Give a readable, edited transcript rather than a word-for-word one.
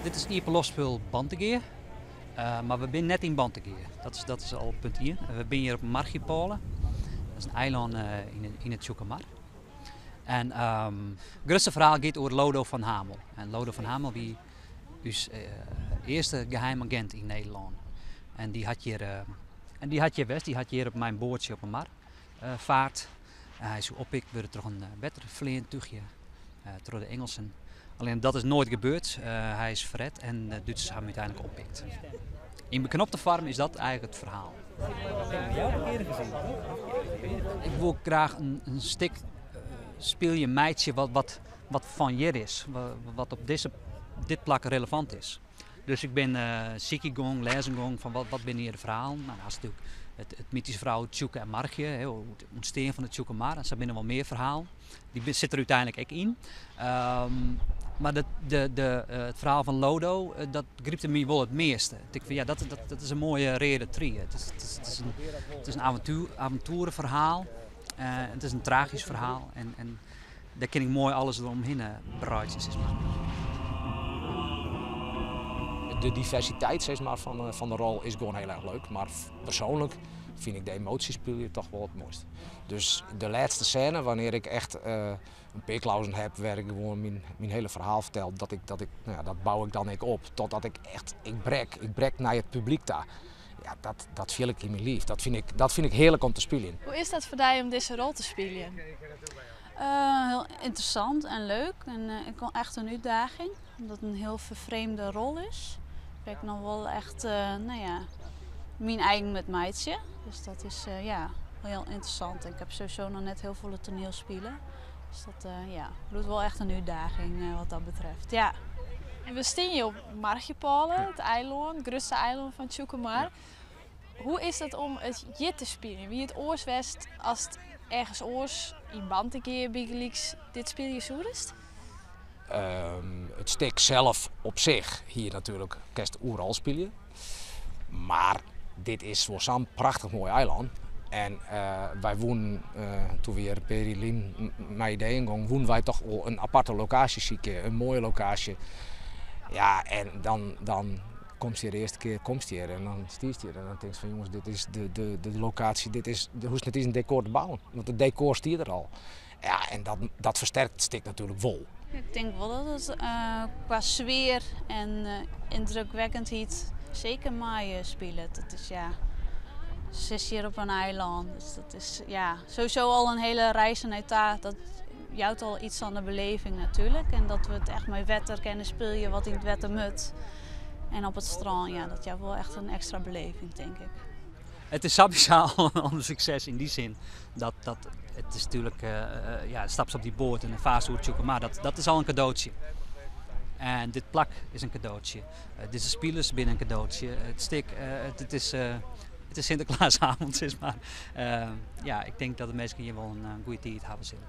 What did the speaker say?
Dit is iepenloftspul Bantegea, mar we binne net yn Bantegea. Dat is al punt ien. We binne hjir op Marchjepôle. Dat is in eilân yn it Tsjûkemar. En it grutste ferhaal giet oer Lodo van Hamel. En Lodo van Hamel wie ús earste geheim agint yn Nederlân. En dy hat hjir, en dy hat hjir west, dy hat hjir op mei in boatsje op 'e mar faard. Hy soe oppikt wurde troch in wetterfleantúchje troch de Ingelsen. Allinne dat is noait gebeurd. Hy is ferret en de Dútsers ha him úteinlik oppikt. Yn beknopte foarm is dat eigentlik it ferhaal. Ik wol graach in stik spylje, meitsje wat fan hjir is, wat op dizze, dit plak relevant is. Dus ik bin sykjen gong, lêzen gong fan wat binne hjir de ferhalen. No, hast natuerlik it mytyske ferhaal oer Tsjûke en Marchje, oer it ûntstean fan de Tsjûkemar. En sa binne der wol mear ferhalen. Dy sit der úteinlik ek yn. Mar it ferhaal fan Lodo, dat grypte my wol it measte. Ik tink fan ja, dat is in moaie reade trie. It is in aventoereferhaal. It is in tragysk ferhaal en dêr kin ik moai alles deromhinne breidzje, sis mar. De diversiteit sis mar, fan de rol is gewoan hiel erch leuk, mar persoanlik fyn ik de emoasjes spylje toch wol it moaiste. Dus de lêste sêne, wannear ik echt in pear klauzen heb wêr ik gewoan myn hiele ferhaal fertel, dat ik, dat ik, no ja, dat bou ik dan ek op totdat ik echt, ik brek, ik brek nei it publyk ta. Ja, dat fiel ik yn myn liif. Dat fyn ik hearlik om te spyljen. Hoe is dat foar dy om dizze rol te spyljen? Hiel ynteressant en leuk en ek wol echt in útdaging, omdat it in hiel ferfrjemde rol is. Wêr't ik noch wol echt, no ja, myn eigen moat meitsje. Dus dat is ja, hiel ynteressant. Ik ha sowieso noch net hiel folle toaniel spile. Dus dat ja, bliuwt wol echt in útdaging wat dat betreft, ja. En we stean hjir op Marchjepôle, it eilân, it grutste eilân fan Tsjûkemar. Hoe is dat om it hjir te spyljen? Wie it oars west ast ergens oars yn Bantegea bygelyks dit spylje soedest? It stik sels op sich hie natuerlik kinst oeral spylje. Mar dit is wol sa'n prachtich moai eilân. En wy woenen, toen we hjir in pear jier lyn mei ideeën gongen, woenen wy toch wol in aparte lokaasje sykje, in moaie lokaasje. Ja, en dan komst hjir de earste kear komst hjir en dan stiest hjir en dan tinkst fan jonges, dit is de lokaasje, dit is, do hoechst net iens in dekor te bouwen, want it dekor stiet der al. Ja, en dat fersterkt it stik natuerlik wol. Ik tink wol dat it kwa sfear en yndrukwekkendheid seker meispilet. Dat is ja, sitst hjir op in eilân, dus dat is ja, sowieso al in hiele reis nei ta. Dat jout al iets oan de beleving natuerlik. En dat we it echt mei wetter kinne spylje wat yn it wetter moat. En op it strân, ja, dat jout wol echt in ekstra beleving, tink ik. It is sawiesa al in sukses yn dy sin dat it is natuerlik, ja, stapst op dy boat en dan faarst oer Tsjûkemar, dat is al in kadootsje. En dit plak is in kadootsje. Dizze spilers binne in kadootsje. It stik, it is Sinterklaasavond, sis mar. Ja, ik tink dat de minsken hjir wol in goede tiid hawwe sille.